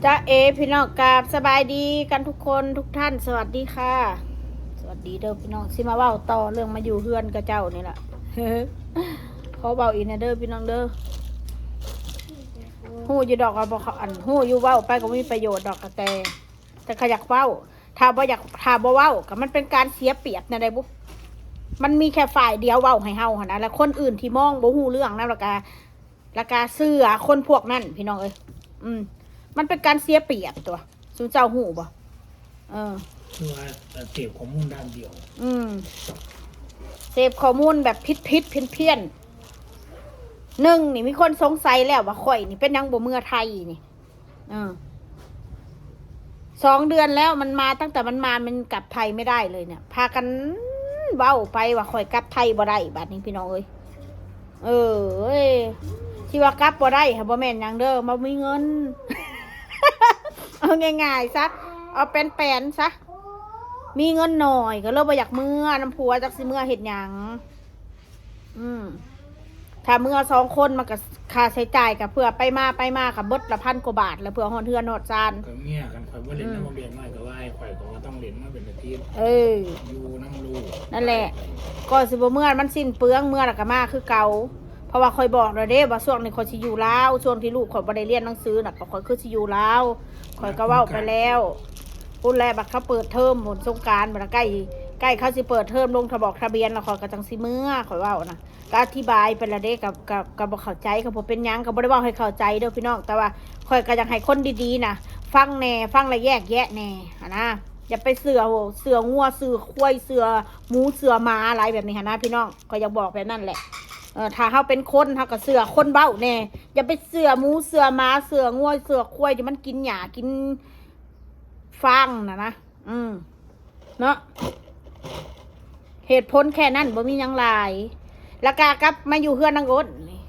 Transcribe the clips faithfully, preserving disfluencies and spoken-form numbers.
จ้าเอพี่น้อง กราบสบายดีกันทุกคนทุกท่าน สวัสดีค่ะ สวัสดีเด้อพี่น้อง สิมาเว้าต่อเรื่องมาอยู่เฮือนกับเจ้านี่แหละ ขอเว้าอีกนะเด้อพี่น้องเด้อ ฮู้อยู่ดอกว่าบ่เขาอันฮู้อยู่ เว้าไปก็บ่มีประโยชน์ดอกกระแต แต่ขอยากเว้า ถ้าบ่อยาก ถ้าบ่เว้าก็มันเป็นการเสียเปรียบแนวใดบุ มันมีแค่ฝ่ายเดียวเว้าให้เฮาหั้นนะ แล้วคนอื่นที่มองบ่ฮู้เรื่องนะ แล้วก็ แล้วก็เชื่อคนพวกนั้นพี่น้องเอ้ย อืม มันเป็นการเสียเปรียบตัว ซุมเจ้าฮู้บ่ เออ คือว่าเสพข้อมูลด้านเดียว อืม เสพข้อมูลแบบผิดๆ เพี้ยนๆ หนึ่งนี่มีคนสงสัยแล้วว่าข่อยนี่เป็นหยังบ่เมือไทยนี่ เออ สองเดือนแล้วมันมา ตั้งแต่มันมามันกลับไทยไม่ได้เลยเนี่ย พากันเว้าไปว่าข่อยกลับไทยบ่ได้บัดนี้พี่น้องเอ้ย เออเอ้ย ที่ว่ากลับบ่ได้ค่ะบ่แม่นหยังเด้อ บ่มีเงิน เอาง่ายๆซะ เอาแปนๆซะ มีเงินหน่อยก็เลยบ่อยากเมือนำผัว จักสิเมือเฮ็ดหยัง อืม ถ้าเมือสองคนมันก็ค่าใช้จ่ายก็เพื่อไปมาไปมาก็เบิดละพันกว่าบาท แล้วเพื่อฮอดเฮือนฮอดซาน กับเมียกันข่อยว่าเล่นน้ำเรียนน้อยก็ว่าให้ข่อยก็ว่าต้องเล่นมาเป็นอาทิตย์ เออ อยู่น้ำลูก นั่นแหละ ก็สิบ่เมือมันสิ้นเปลือง เมือแล้วก็มาคือเก่า เพราะว่าข่อยบอกแล้วเด้ว่าช่วงนี้ข่อยสิอยู่ลาว ช่วงที่ลูกข่อยบ่ได้เรียนหนังสือน่ะ ก็ข่อยคือสิอยู่ลาว ข่อยก็เว้าไปแล้ว พู้นแหละบัดเขาเปิดเทอม หมดสงกรานต์บัดใกล้ ใกล้เขาสิเปิดเทอม ลงทะบอกทะเบียนแล้วข่อยก็จังสิเมือ ข่อยเว้านะ ก็อธิบายไปแล้วเด้ ก็ ก็ ก็บ่เข้าใจ ก็บ่เป็นหยัง ก็บ่ได้เว้าให้เข้าใจเด้อพี่น้อง แต่ว่าข่อยก็อยากให้คนดีๆนะ ฟังแหน่ ฟังแล้วแยกแยะแหน่หั้นนะ อย่าไปเชื่อ เชื่องัว เชื่อควาย เชื่อหมู เชื่อหมาหลายแบบนี้หั้นนะพี่น้อง ข่อยอยากบอกแบบนั้นแหละ เออ ถ้าเฮาเป็นคน เฮาก็เชื่อคนเว้าแหน่ อย่าไปเชื่อหมู เชื่อหมา เชื่องัว เชื่อควายที่มันกินหญ้า กินฟางน่ะนะ อืม เนาะ เหตุผลแค่นั้น บ่มีหยังหลาย แล้วก็กลับมาอยู่เฮือนนางอ้นนี่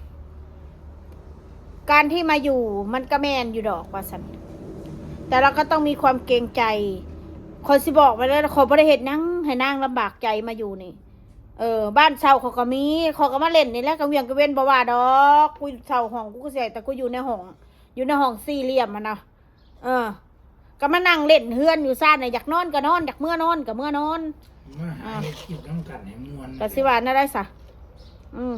การที่มาอยู่มันก็แม่นอยู่ดอกว่าซั่น แต่เราก็ต้องมีความเกรงใจ ข่อยสิบอกไว้เลย ข่อยบ่ได้เฮ็ดหยังให้นางลำบากใจมาอยู่นี่ เออ บ้านเช่าเขาก็มี เขาก็มาเล่นนี่แหละ กลางเวียงกลางเว็นบ่ว่าดอก กูเช่าห้อง กูก็เสีย แต่กูอยู่ในห้อง อยู่ในห้องสี่เหลี่ยมหั้นนะ เออ ก็มานั่งเล่นเฮือนอยู่ซ่านน่ะ อยากนอนก็นอน อยากเมือนอนก็เมือนอน มาหาเฮ็ดคลิปน้ำกันให้ม่วน ก็สิว่าแนวใดซะ อืม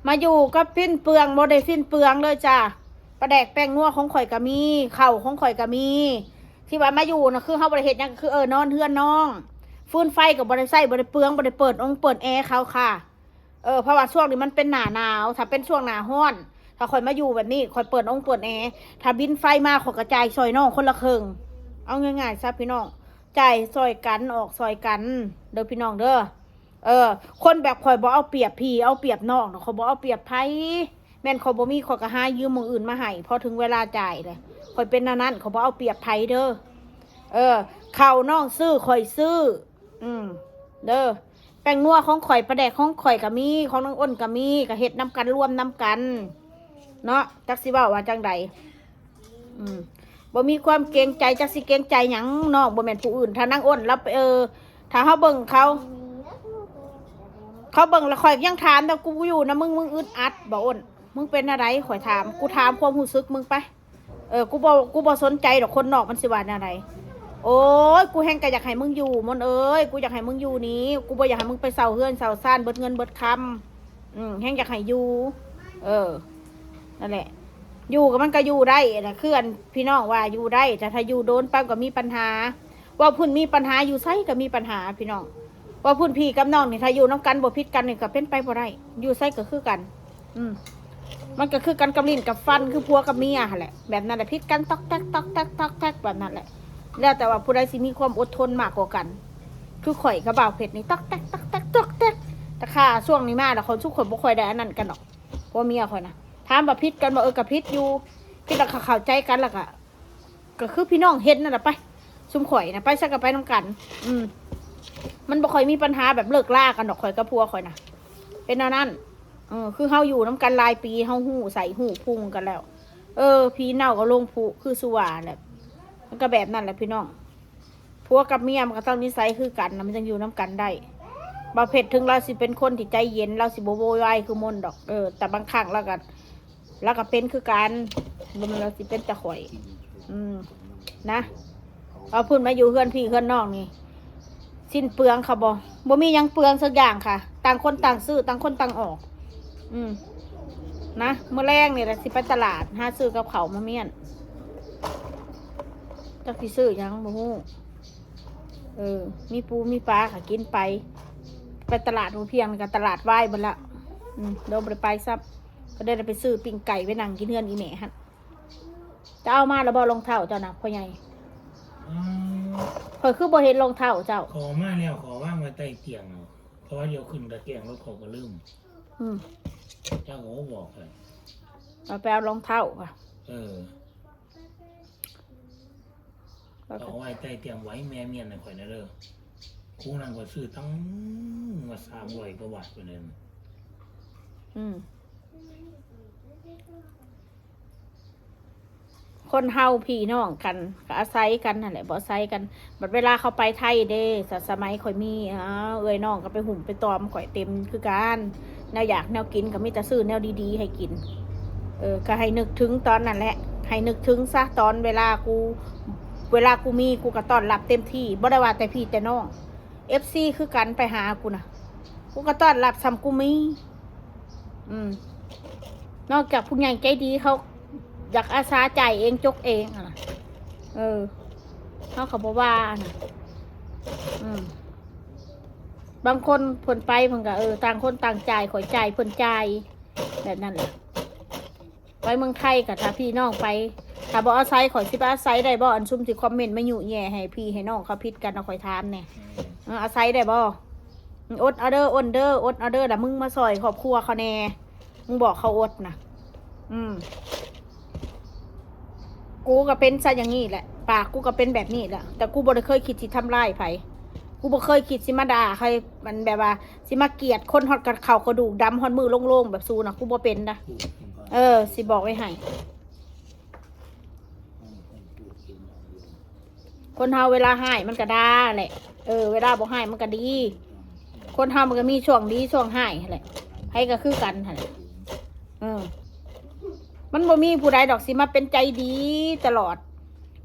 มาอยู่ก็สิ้นเปลือง บ่ได้สิ้นเปลืองเลยจ้า ปลาแดกแป้งนัวของข่อยก็มี ข้าวของข่อยก็มี ที่ว่ามาอยู่น่ะ คือเฮาบ่ได้เฮ็ดหยัง ก็คือ เออ นอนเฮือนน้อง ฟืนไฟก็บ่ได้ใช้ บ่ได้เปลือง บ่ได้เปิดองค์เปิดแอร์เขาค่ะ เออ เพราะว่าช่วงนี้มันเป็นหน้าหนาว ถ้าเป็นช่วงหน้าร้อน ถ้าข่อยมาอยู่แบบนี้ ข่อยเปิดองค์เปิดแอร์ ถ้าบินไฟมา ข่อยก็จ่ายซอยน้องคนละครึ่ง เอาง่ายๆซะพี่น้อง จ่ายซอยกัน ออกซอยกัน เด้อพี่น้องเด้อ เออ คนแบบข่อยบ่เอาเปรียบพี่ เอาเปรียบน้องดอก ข่อยบ่เอาเปรียบไผ แม่นข่อยบ่มี ข่อยก็หายืมหม่องอื่นมาให้ พอถึงเวลาจ่ายเลย ข่อยเป็นแนวนั้น ข่อยบ่เอาเปรียบไผเด้อ เออ ข้าวน้องซื้อ ข่อยซื้อ อืม เด้อ แป้งนัวของข่อย ปลาแดกของข่อยก็มี ของนางอ้นก็มี ก็เฮ็ดนำกัน รวมนำกัน เนาะ จักสิเว้าว่าจั่งใด อืม บ่มีความเกรงใจ จักสิเกรงใจหยัง น้องบ่แม่นผู้อื่น ถ้านางอ้นแล้ว เออ ถ้าเฮาเบิ่งเขา เขาเบิ่งแล้ว ข่อยยังถาม แต่กูอยู่นะมึง มึงอึดอัดบ่อ้น มึงเป็นอะไร ข่อยถาม กูถามความรู้สึกมึงไป เออ กูบ่ กูบ่สนใจดอกคนนอกมันสิว่าแนวใด โอ้ย กูแฮงก็อยากให้มึงอยู่ มนเอ้ย กูอยากให้มึงอยู่นี้ กูบ่อยากให้มึงไปเช่าเฮือนเช่าซ่าน เบิดเงินเบิดคำ อืม แฮงอยากให้อยู่ เออ นั่นแหละ อยู่ก็มันก็อยู่ได้นะ คืออันพี่น้องว่าอยู่ได้ แต่ถ้าอยู่โดนไปก็มีปัญหา ว่าพื้นมีปัญหา อยู่ไสก็มีปัญหาพี่น้อง ว่าพื้นพี่กับน้องนี่ ถ้าอยู่นำกันบ่ผิดกันนี่ก็เป็นไปบ่ได้ อยู่ไสก็คือกัน อืม มันก็คือกันกับลิ้นกับฟัน คือผัวกับเมียหั่นแหละ แบบนั้นแหละ ผิดกันตอกแตกตอกแตกตอกแตกแบบนั้นแหละ แล้วแต่ว่าผู้ใดสิมีความอดทนมากกว่ากัน คือข่อยกับบ่าวเพชรนี่ตอกแตกตอกแตกตอกแตก แต่ค่ะช่วงนี้มาแล้วคนทุกคนบ่ค่อยได้อันนั้นกันดอก ผัวเมียข่อยนะ ถามว่าผิดกันบ่ เออ ก็ผิดอยู่ ผิดแล้วก็เข้าใจกันแล้วก็ ก็คือพี่น้องเฮ็ดนั่นแหละไป ซุมข่อยนะ ไปไสก็ไปนำกัน อืม มันบ่ค่อยมีปัญหาแบบเลิกลากันดอก ข่อยกับผัวข่อยนะ เป็นแนวนั้น เออ คือเฮาอยู่นำกันหลายปี เฮาฮู้ไส้ฮู้พุงกันแล้ว เออ ผีเน่าก็ลงผุ คือสุว่าแหละ มันก็แบบนั้นแหละพี่น้อง ผัวกับเมียมันก็ต้องนิสัยคือกันนะ มันจั่งอยู่นำกันได้ บ่าวเพชรถึงลาวสิเป็นคนที่ใจเย็น ลาวสิบ่โวยวายคือมนดอก เออ แต่บางครั้งลาวก็ ลาวก็เป็นคือกัน บ่แม่นว่าสิเป็นแต่ข่อย อืม นะ เอาเพิ่นมาอยู่เฮือนพี่เฮือนน้องนี่ สิ้นเปลืองค่ะบ่ บ่มีหยังเปลืองสักอย่างค่ะ ต่างคนต่างซื้อ ต่างคนต่างออก อืม นะ มื้อแลงนี่แหละสิไปตลาด หาซื้อกับข้าวมาเมี้ยน จักสิซื้อหยังบ่ฮู้ เออ มีปูมีปลาก็กินไป ไปตลาดบ่เพียงก็ตลาดวายเบิดละ อืม เดี๋ยวบ่ได้ไปซ้ำ ก็ได้ไปซื้อปิ้งไก่ไปนั่งกินเฮือนอีแม่หั่น จะเอามาแล้วบ่รองเท้าเจ้านะพ่อใหญ่ อืม ข่อยคือบ่เห็นรองเท้าเจ้า ขอมาแล้วขอวางไว้ใต้เตียงเอาเพราะว่าเดี๋ยวขึ้นตะแกรงรถเขาก็ลืม อืม เจ้าก็บ่บอกเลย เอาไปเอารองเท้าค่ะ เออ แล้วก็ เอาไว้ใต้เตียงไว้แม่เมียนให้ข่อยนะเด้อคู่นั่นก็ซื้อตั้งมาสามร้อยกว่าบาทไปเลย อืม คนเฮาพี่น้องกันก็อาศัยกันนั่นแหละบ่อาศัยกัน บัดเวลาเขาไปไทยเด้สสมัยข่อยมีอ้าวเอื้อยน้องก็ไปหุ่มไปตอมข่อยเต็มคือกัน แนวอยากแนวกินก็มีแต่ซื้อแนวดีๆให้กิน เออ ก็ให้นึกถึงตอนนั้นแหละ ให้นึกถึงซะตอนเวลากู เวลากูมีกูก็ต้อนรับเต็มที่ บ่ได้ว่าแต่พี่แต่น้อง เอฟซี คือกันไปหากูนะ กูก็ต้อนรับส่ำกูมี อืม นอกจากผู้ใหญ่ใจดีเขา อยากอาสาจ่ายเองจกเองอะนะ เออ เขาก็บ่ว่านะ อืม บางคนเพิ่นไปเพิ่นก็เออ ต่างคนต่างจ่าย ข่อยจ่ายเพิ่นจ่าย แบบนั้นแหละ ไปเมืองไทยก็ถ้าพี่น้องไป ถ้าบ่อาศัยข่อยสิไปอาศัยได้บ่ อันซุมที่คอมเมนต์มายุแย่ให้พี่ให้น้องเขาผิดกันนะ ข่อยถามแหน่ เออ อาศัยได้บ่ อดเอาเด้อ อดเด้อ อดเอาเด้อ แล้วมึงมาซอยครอบครัวเขาแหน่ มึงบอกเขาอดนะ อืม กูก็เป็นซะอย่างนี้แหละ ปากกูก็เป็นแบบนี้แหละ แต่กูบ่ได้เคยคิดสิทำร้ายไผ กูบ่เคยคิดสิมาด่าใคร มันแบบว่า สิมาเกลียดคนฮอดกับเขากระดูกดำฮอดมือโล่งๆแบบซูนะ กูบ่เป็นนะ เออ สิบอกไว้ให้ คนเฮาเวลาฮ้ายมันก็ด่าแหละ เออ เวลาบ่ฮ้ายมันก็ดี คนเฮามันก็มีช่วงดีช่วงฮ้ายหั้นแหละ ไผก็คือกันหั้นแหละ เออ มันบ่มีผู้ใดดอกสิมาเป็นใจดีตลอด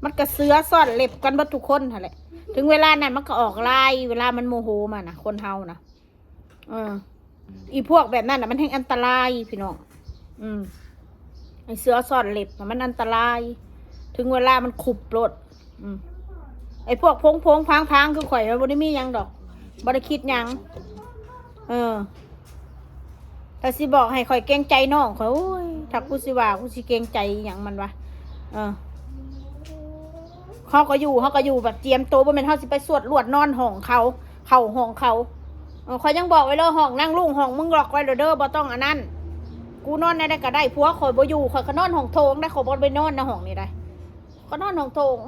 มันก็เสือซ่อนเล็บกันเบิดทุกคนหั้นแหละ ถึงเวลานั้นมันก็ออกลาย เวลามันโมโหมานะ คนเฮานะ เออ อีพวกแบบนั้นน่ะ มันแห่งอันตรายพี่น้อง อืม ไอ้เสือซ่อนเล็บน่ะมันอันตราย ถึงเวลามันขุบโลด อืม ไอ้พวกโพงโพงพางพางคือข่อยมันบ่ได้มีหยังดอก บ่ได้คิดหยัง เออ ถ้าสิบอกให้ข่อยเกรงใจน้องข่อย โอ้ย ถ้ากูสิว่ากูสิเกรงใจหยังมันวะ เออ เขาก็อยู่ เขาก็อยู่แบบเจียมตัว บ่แม่นเขาสิไปสวดลวดนอนห้องเขา เข้าห้องเขา เออ ข่อยยังบอกไว้เลย ห้องนางลุง ห้องมึงล็อกไว้เลยเด้อ บ่ต้องอันนั้น กูนอนในใดก็ได้ ผัวข่อยบ่อยู่ ข่อยก็นอนห้องโถงได้ ข่อยบ่ไปนอนในห้องนี้ได้ ก็นอนห้องโถง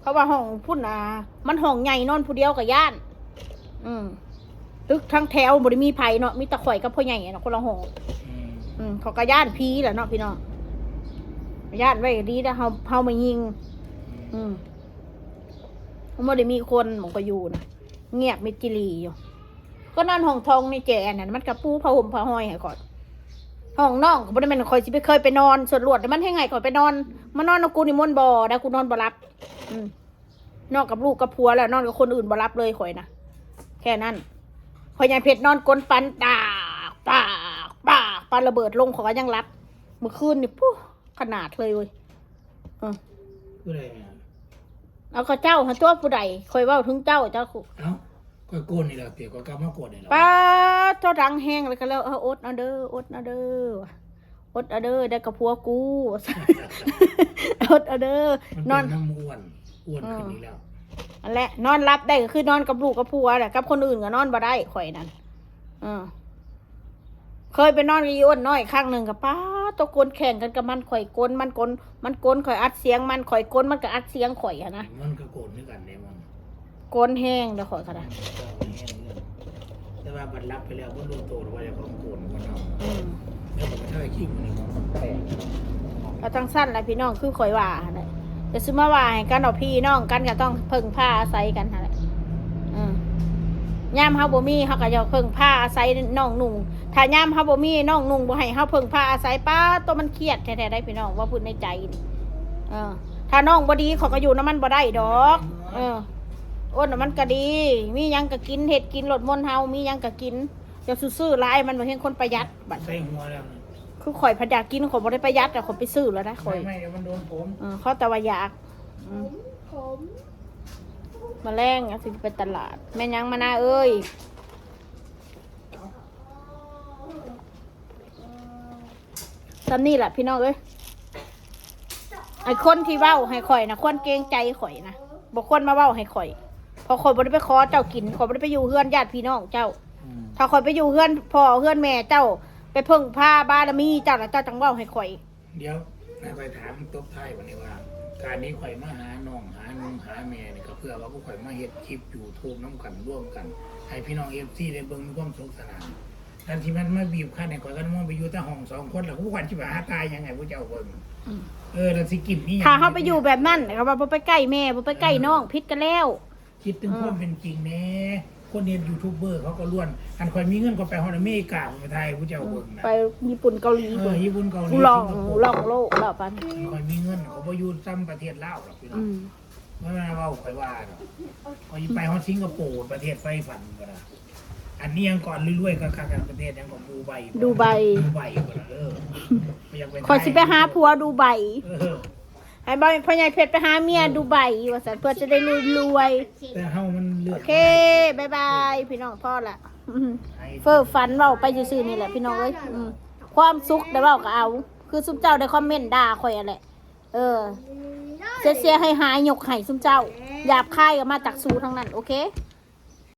เขาว่าห้องพุ่นน่ะ มันห้องใหญ่นอนผู้เดียวก็ย้าน อืม ตึกทั้งแถวบ่ได้มีไผเนาะ มีแต่ข่อยกับพ่อใหญ่น่ะ คนละห้อง อืม อืม เขาก็ย้านผีแหละเนาะพี่น้อง ย้านไว้ก็ดีแล้ว เฮา เฮามายิง อืม มันบ่ได้มีคน มันก็อยู่น่ะ เงียบมิดจิลีอยู่ ก็นอนห้องโถงในแจนั่น มันก็ปูผ้าห่มผ้าห้อยให้ข่อย ห้องน้องก็บ่ได้แม่นข่อยสิไปเคยไปนอน สวดลวดแต่มันให้ไงข่อยไปนอน มานอนนำกูนี่ม่วนบ่ ได้กูนอนบ่หลับ อืม นอนกับลูกกับผัวแล้ว นอนกับคนอื่นบ่หลับเลยข่อยนะ แค่นั้น ข่อยยายเพชรนอนกลนปัน ตาก ตาก ตาก ปานระเบิดลงข่อยก็ยังหลับ เมื่อคืนนี่ ปุ๊ ขนาดเลยเว้ย เออ ผู้ใดแม่ เอาก็เจ้าหาตัวผู้ใด ข่อยเว้าถึงเจ้า เจ้า เอ้าก็โกนนี่แหละเตียก็กลับมาโกนนี่แหละ ป้าด โทษดังแฮงเลยก็แล้ว เออ อดเอาเด้อ อดเอาเด้อ อดเอาเด้อ ได้กับผัวกู อดเอาเด้อ มัน นอน เป็นน้ำอ้วนอ้วนขึ้นอีกแล้ว อันแหละ นอนหลับได้ก็คือนอนกับลูกกับผัวแหละ กับคนอื่นก็นอนบ่ได้ ข่อยนั่น เออ เคยไปนอนกับอีอ้วนน้อยครั้งหนึ่งกับป้าด ตะโกนแข่งกันกับมัน ข่อยโกน มันโกน มันโกน ข่อยอัดเสียงมัน ข่อยโกน มันก็อัดเสียงข่อยหั้นนะ มันก็โกนด้วยกันเนี่ยมัน โกนแฮงเด้อข่อยก็ได้ แต่ว่าบัดรับไปแล้วก็รู้ตัวว่าจะของโกนมันเอา อืม แล้วผมก็ถ่ายคลิปมันเลยมันแปลก ก็จังซั่นแหละพี่น้อง คือข่อยว่าหั่นแหละ จะซื้อมาว่าให้กันเอาพี่น้องกันก็ต้องเพิ่งพาอาศัยกันหั่นแหละ อืม ยามเฮาบ่มีเฮาก็อยากเพิ่งพาอาศัยน้องนุ่ง ถ้ายามเฮาบ่มีน้องนุ่งบ่ให้เฮาเพิ่งพาอาศัย ป๊าด ตัวมันเครียดแท้ๆ ได้พี่น้อง ว่าพูดในใจนี่ เออ ถ้าน้องบ่ดีข้อยก็อยู่นำมันบ่ได้ดอก เออ โอ้นน่ะมันก็ดี มีหยังก็กิน เฮ็ดกิน ลดมนเฮา มีหยังก็กิน อย่าซื่อๆหลาย มันบ่เห็นคนประหยัดบัด ใส่หัวแล้ว คือข่อยพัดอยากกิน ข่อยบ่ได้ประหยัดอะ ข่อยไปซื้อแล้วนะ ข่อย ไม่ ไม่ เดี๋ยวมันโดนผม เออ เขาแต่ว่าอยาก อืม มาแลงอะสิไปตลาด แม่นหยังมานาเอ้ย ซำนี่แหละพี่น้องเอ้ย ไอ้คนที่เว้าให้ข่อยนะ ควรเกรงใจข่อยนะ บ่ควรมาเว้าให้ข่อย เพราะข่อยบ่ได้ไปขอเจ้ากิน ข่อยบ่ได้ไปอยู่เฮือนญาติพี่น้องเจ้า อืม ถ้าข่อยไปอยู่เฮือนพ่อเฮือนแม่เจ้า ไปเพิ่งพาบารมีเจ้า แล้วเจ้าจั่งเว้าให้ข่อย เดี๋ยว ให้ข่อยถามตบท้ายบัดนี้ว่า การนี้ข่อยมาหาน้อง หานุ่ง หาแม่นี่ก็เพื่อว่าพวกข่อยมาเฮ็ดคลิป YouTube นำกัน ร่วมกัน ให้พี่น้อง เอฟซี ได้เบิ่งมีความสุขสนาน การที่มันมาบีบคั้นให้ข่อยกับน้องไปอยู่แต่ห้องสองคน แล้วพวกข่อยสิไปหาตายยังไงพวกเจ้าเบิ่ง อืม เออ แล้วสิกินนี่ ถ้าเฮาไปอยู่แบบนั้น ก็ว่าบ่ไปใกล้แม่ บ่ไปใกล้น้อง เออ ผิดกันแล้ว คิดถึง อืม ความเป็นจริงแน่ คนเฮ็ดยูทูบเบอร์เขาก็ล้วน อันข่อยมีเงินก็ไปฮอดอเมริกา ไปถ่ายผู้เจ้าเบิ่งนะ ไปญี่ปุ่นเกาหลี เออ ญี่ปุ่นเกาหลี ล่อง สิงคโปร์ ล่องโลกแล้วปานนี้ ข่อยมีเงินเขาบ่อยู่ซ้ำประเทศลาวหรอกพี่น้อง อืม บ่แม่นเว้าข่อยว่าดอก ข่อยไปฮอดสิงคโปร์ ประเทศใฝ่ฝันก็ได้ อันนี้ยังก่อนรวยๆก็คักๆประเทศยังก่อนดูไบ ดูไบ ดูไบก็ได้ เออ อยากไป ข่อยสิไปหาผัวดูไบ เออ ให้บ่าวพ่อใหญ่เพชรไปหาเมียดูไบว่าซั่น เพื่อจะได้รวยๆ แต่เฮามันเลือก โอเค บ่ได้ บ๊ายบาย พี่น้อง พอละ อืม เฟ้อฝันเว้าไปซื่อๆนี่แหละพี่น้องเอ้ย อืม ความสุขได้เว้าก็เอา คือซุมเจ้าได้คอมเมนต์ด่าข่อยอะแหละ เออ เสียๆ หายๆ ยกให้ซุมเจ้า หยาบคายก็มาจากสูทั้งนั้น โอเค